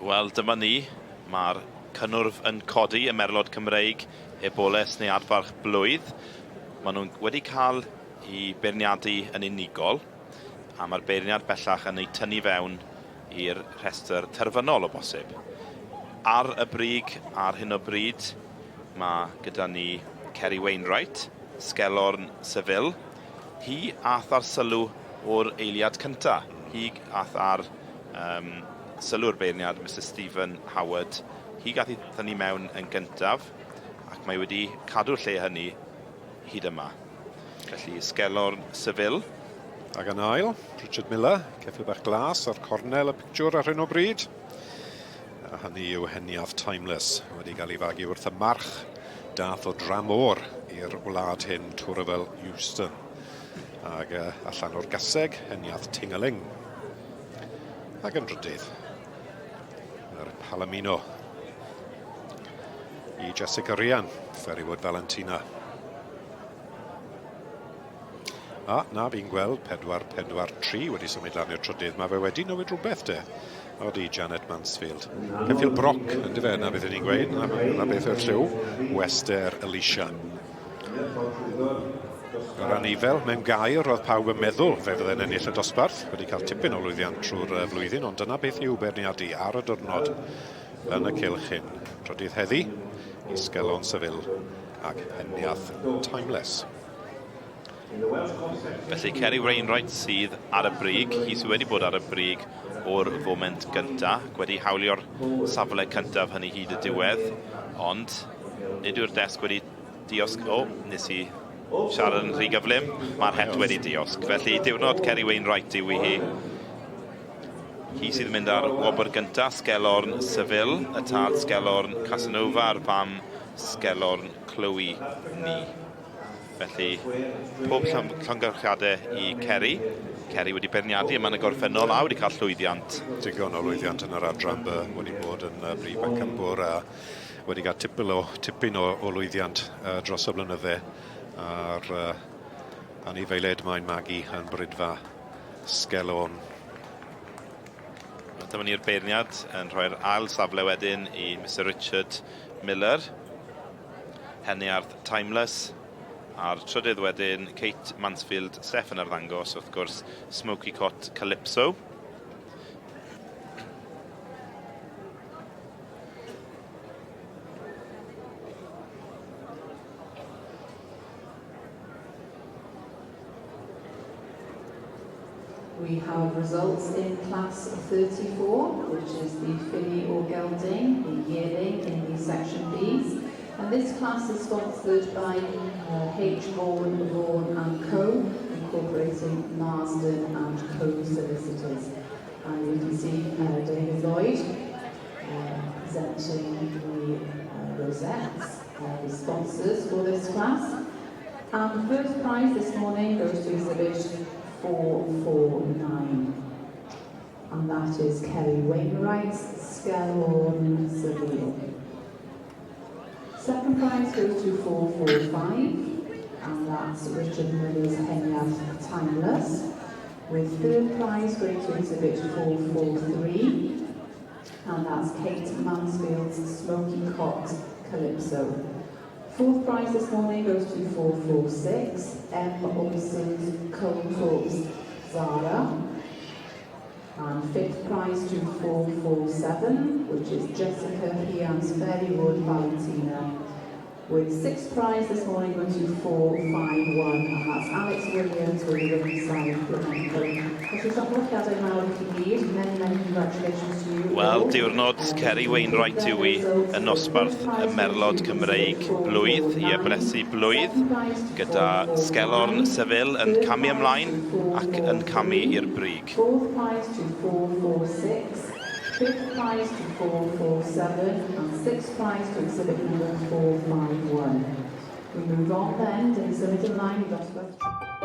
Wel, dyma ni. Mae'r cynnwrf yn codi y merlod Cymreig, eboles neu adfarch blwydd. Maen nhw'n wedi cael eu beirniadu yn unigol, a mae'r beirniad bellach yn eu tynnu fewn i'r rhestr terfynol o bosib. Ar y brig ar hyn o bryd, mae gyda ni Kerry Wainwright, Sgelorn Seville. Hi ath ar sylw o'r eiliad cynta. Hi ath ar um, sylw'r beirniad, Mister Stephen Howard. Hi gath ei thynnu mewn yn gyntaf, ac mae wedi cadw'r lle hynny hyd yma. Felly, Sgelorn Seville. Ac yn ail, Richard Miller, ceffyl bach glas ar cornel y pictiwr ar hyn o bryd. A hynny yw Heniath Timeless, wedi cael ei fagu wrth y march dath o dramor i'r wlad hyn, Twrfel Euston. Ac allan o'r gaseg, Heniath Tingaling. Ac yn drydydd, yr Palomino i Jessica Rhian, Ferrywood Valentina. A, na, fi'n gweld 4-4-3 wedi symud lan i'r trydydd. Mae fe wedi newid rhywbeth, de. Odi, Janet Mansfield. Ceffyl Broc, ynddo fe, na beth ni'n gweud, na, na beth yw'r lliw. Wester Alicia. Yr anifel, mewn gair, roedd pawb yn meddwl fe fydde'n ennill y dosbarth, wedi cael tipyn o lwyddiant trwy'r flwyddyn, ond dyna beth yw beirniadu ar y diwrnod yn y cylch hyn. Trydydd heddi, i Sgelon Seville ac Heniath Timeless. Felly Kerry Wainwright sydd ar y brig, hi sydd wedi bod ar y brig o'r foment gynta, ac wedi hawlio'r safle cyntaf hynny hyd y diwedd, ond nid yw'r desg wedi diosg... O, nes i siarad yn rhy gyflym, mae'r het wedi diosg. Felly diwrnod Kerry Wainwright yw i hi. Hi sydd yn mynd ar wobr gyntaf, Sgelorn Seville, y tad Sgelorn Casanova a'r fam Sgelorn Chloe ni. Felly, pob llongyfarchiadau i Kerry. Kerry wedi beirniadu yma yn y gorffennol a wedi cael llwyddiant. Digon o lwyddiant yn yr adran B, wedi bod yn brif bencampwr a wedi cael tipyn o, tipyn o, o lwyddiant uh, dros y blynydde a'r uh, anifeiliaid mae'n magu yn brydfa Sgelon. Dyma ni'r beirniad yn rhoi'r ail safle wedyn i Mr Richard Miller. Heniarth Timeless, a'r trydydd wedyn Kate Mansfield, Steph yn arddangos, wrth gwrs, Smoky Cot Calypso. We have results in class 34, which is the filly or gelding, the yearling in the section Bs. And this class is sponsored by uh, H. Vaughan, Vaughan and Co, incorporating Marsden and Co solicitors. And you can see uh, David Lloyd uh, presenting the uh, rosettes, uh, the sponsors for this class. And the first prize this morning goes to exhibit 449. And that is Kerry Wainwright's Skelhorn Seville. Second prize goes to 445, and that's Richard Miller's Heniad Timeless. With third prize going to exhibit 443, and that's Kate Mansfield's Smoky Cot Calypso. Fourth prize this morning goes to 446, M. Olsen's Coalthorpe's Zara. And fifth prize to 447, which is Jessica Hian's Fairywood Valentina. With sixth prize this morning going to 451, and that's Alex Williams with the Riverside Flamenco. Felly llongyfarchiadau mawr i chi gyd. Many, many congratulations to you Wel, diwrnod Kerry Wainwright yw i yn nosbarth y Merlod Cymreig blwydd i eblesu blwydd, gyda Sgelorn Seville yn camu ymlaen ac yn camu i'r brig. Fourth prize to 446, fifth prize to 447, and sixth prize to exhibit number 451. We move on then, dyn ni symud ymlaen i dosbarth.